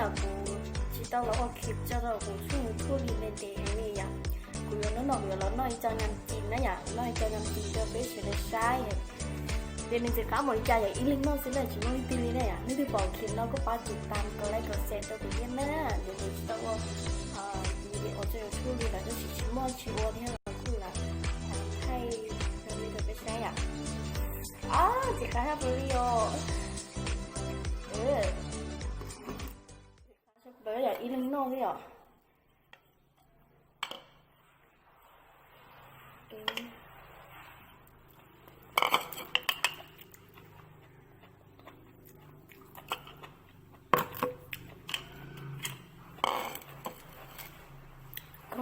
Kuv tsis tau los ua clip tso rau kuv tshooj YouTube li ntev ntev li yom. Kuv yuav hnub no kuv yuav los noj ib co nyam cis na yom, noj ib co nyam cis rau peb sawv daws saib. Ces nws ntxim qab npaum li cas yog ib leeg noj xwb na, tsis muaj leej twg li na yom. Leej twg pom clip no kuj pab tiv tam, like, comment, share rau kuv thiab na. Ces kuv tsis tau ua video tso YouTube li lawm tab sis tsis muaj tsis ua thiab los kuj lam thaij rau peb saib yom. Ntxim qab hab li os. Ntxim qab yog ib leeg noj xwb yom.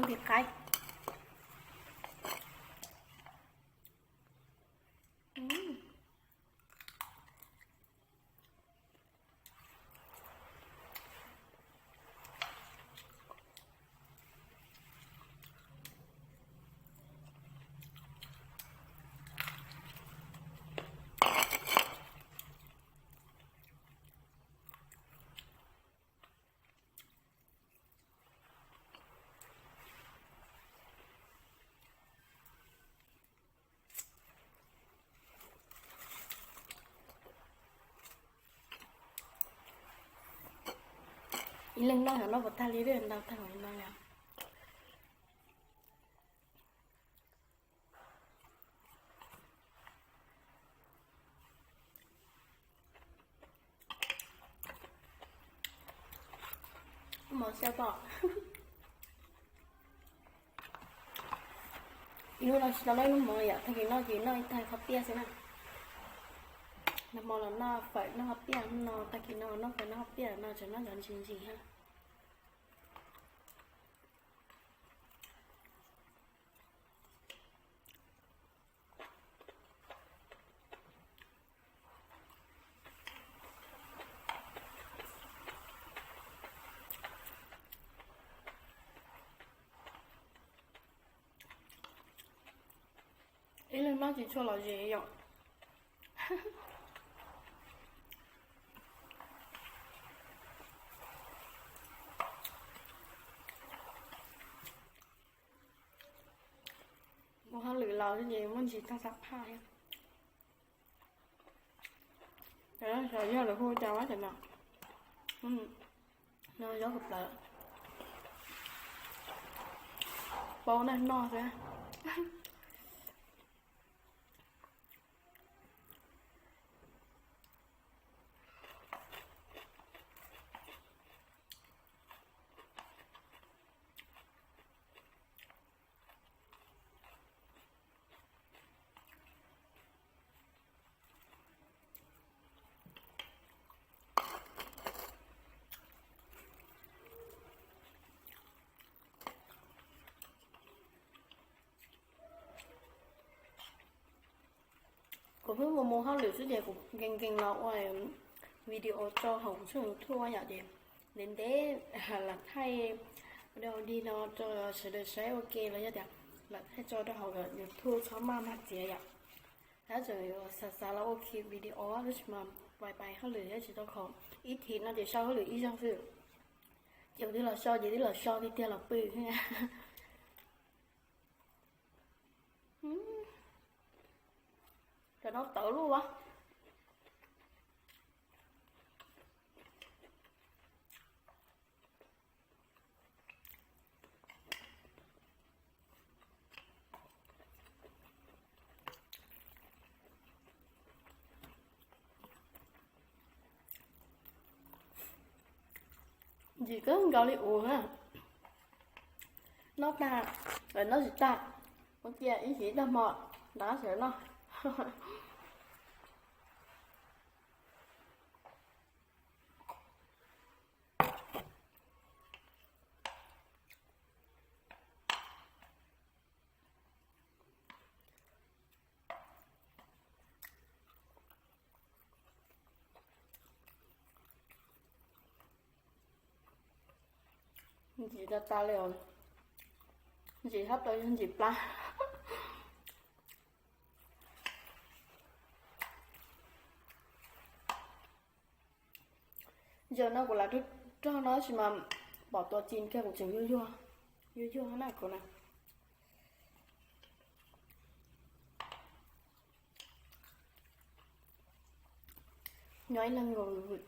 Ntxim qab. Ib leeg noj xyov noj puas tag li, ntau tag li no yom. Mov xyaw pom. Ib hnub no tsis tau noj ib lub mov yom, tag kis noj ces noj ib tag qhob piaj xwb na. Nag hmo los noj fawm noj qhob piaj, hnub no tag kis no noj fawm noj qhob piaj, no tseem noj cov ntsis ntsis thiab. Ib leeg noj tsis tshua lom zem yom. Mus hauj lwm los ces muaj ntsis tag tag phaj thiab. Xyov yog lawv hu cas ua cas no. No zaub kawg plaws. Paub nag noj xwb. Kuv pheej mus mus hauj lwm xwb ces kuv nkees nkees los ua video tso hauv kuv tshooj YouTube yom, ces ntev ntev lam thaij video dig no rau sawv daws saib ua ke los yog tias lam thaij tso rau hauv YouTube txhob maj mag txiav yom. Tab tseem xav xav los ua clip video tab sis mas pais pais hauj lwm thiab tsis tau khoom, ib thim no ces sau hauj lwm ib zaug xwb. Ces kuv twb los so ces twb los so tiag tiag los pw. Cov no tawv luaj. Ntsim kawg nkaus li ua na. Noj tag, noj tsis tag, ua cia ib sim tag hmo nrad sawv noj. Ntsim tas tas li os. Ntsim hab tau yog ntsim plab. Zaum no kuv lam rub Rau no tab sis mas pom tua ci kiag kuv tseem yuag yuag, yuag yuag na kuv na. Nyob ib leeg nkaus vwm.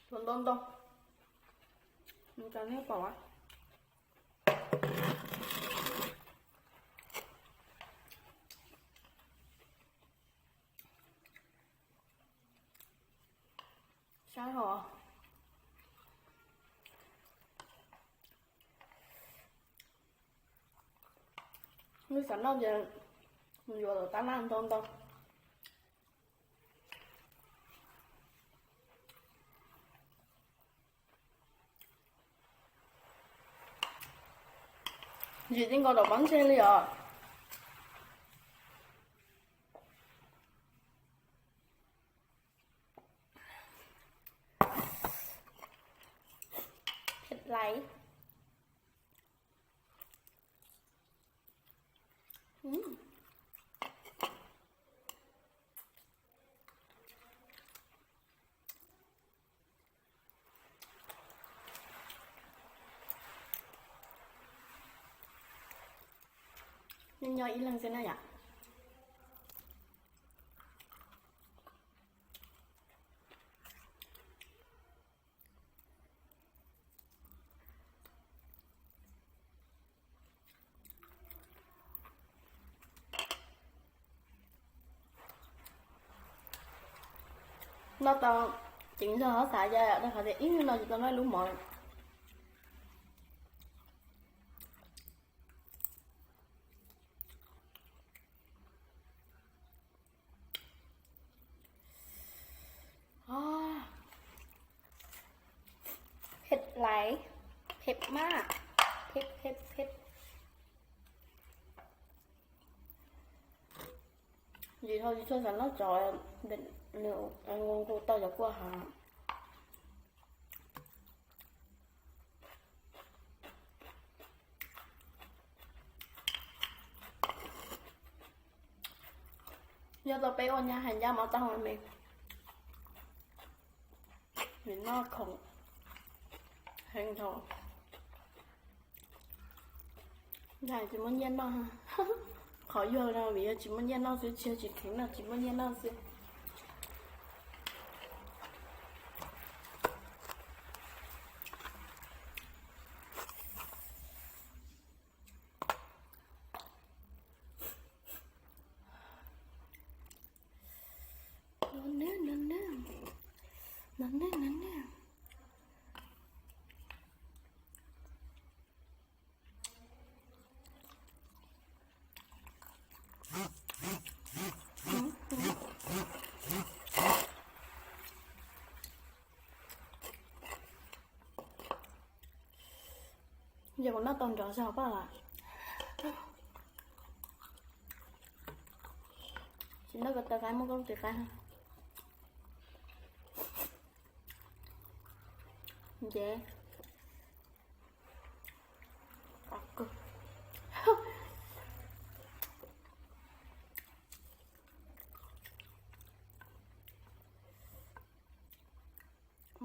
Tua ntau ntau, nws cov nej pom a. Saib hos. Nws xav noj ces mus yuav tom tab laj ntau ntau. Ntsim tib nkaus tom pob ntseg li os. Phem laiv. Nyob nyob ib leeg xwb na yom. Noj tau ceev zog xav, yam rau qhov tias ib hnub no tsis tau noj lub mov. Phem laiv, phem maj, phem phem phem. Yus ho yus txhob xav noj tsov, nws nqus tau cov kua hav. Nyob tau peb ua nyab hais ncaj mov tau me, nws noj khoom heev dhau. Yog tsis muaj nyiaj noj, qhov yuag no vim yog tsis muaj nyiaj noj xwb, tsis yog tsis kheev noj, tsis muaj nyiaj noj xwb. No ne, no ne, no ne, no ne. Yog kuv noj tau nrov zog paj las. Tsis noj ko taw qaib muaj koob tis qaib. Nce.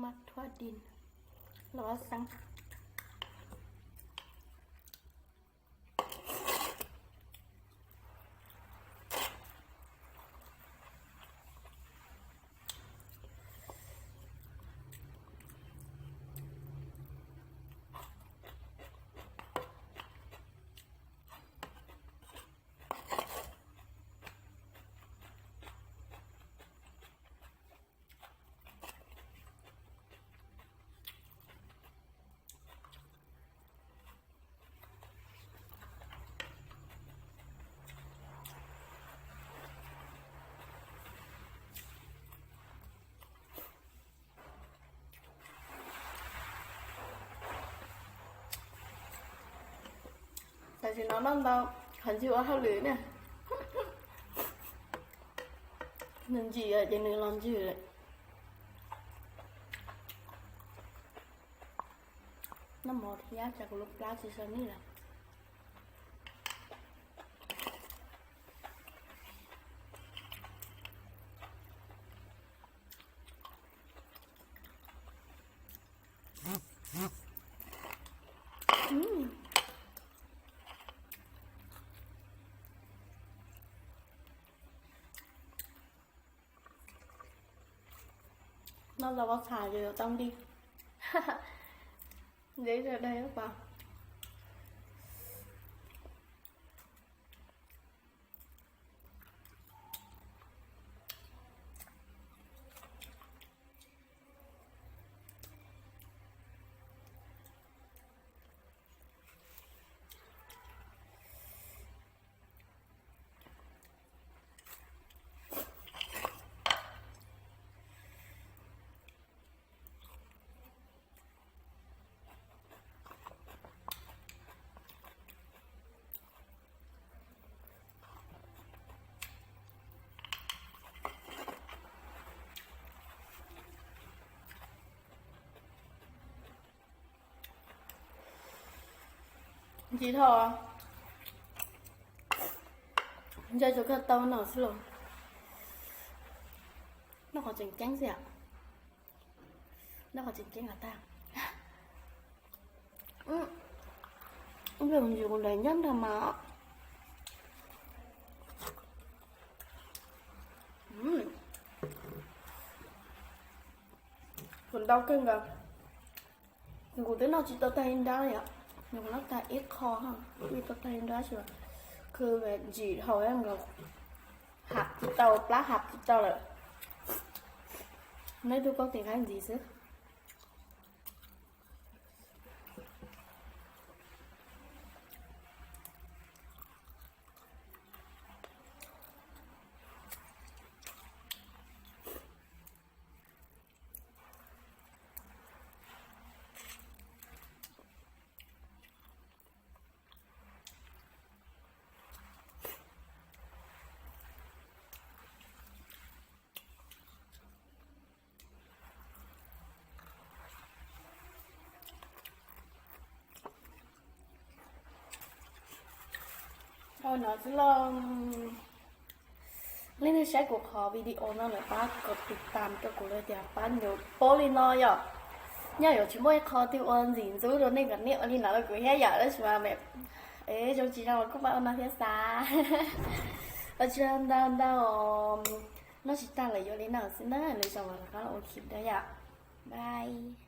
Maj thuab dij los xeeb. Tam sim no noj ntau, qhov ntxwg ua hauj lwm na. Nws ntsim ces nws los ntswg lawm. Noj mov thiab cas kuv lub plab tsis sawv nij lawm. Noj tau pob txha ces yuav tau nti. Deb sawv daws pas. Ntsis dhau, nco tsuas kawg tau no xwb los. Noj qhov tseem ceeb xwb, noj qhov tseem ceeb los tag. Ib pliag kuv ntsis kuv nrog nyob nrog mas. Kuv ntau kawg nkaus. Kuv twb noj tsis tau tag ib nrab yom, kuv noj tag ib qho, tsis tau tag ib nrab xwb. Khw ntsis dhau nkaus, hab tsis tau, plab hab tsis tau lawm. Neb tub koob tis nqaij ntxiv xwb. Ua no xwb los. Leej twg saib kuv qhov video no lawm pab kom tiv tam rau kuv, lawv tias pab ncaws paub li no yom. Nyob yuav tsis muaj ib qho twg ua ntxim ntxub rau nej kom nej ua li no rau kuv thiab yom, tab sis mas zoo tsis zoo los kuj pab ua no thiab xav. Ua tsaug ntau ntau, noj tsis tag lawm yuav li no xwb na, lwm zaus los rov qab los ua clip dua yom. Bye.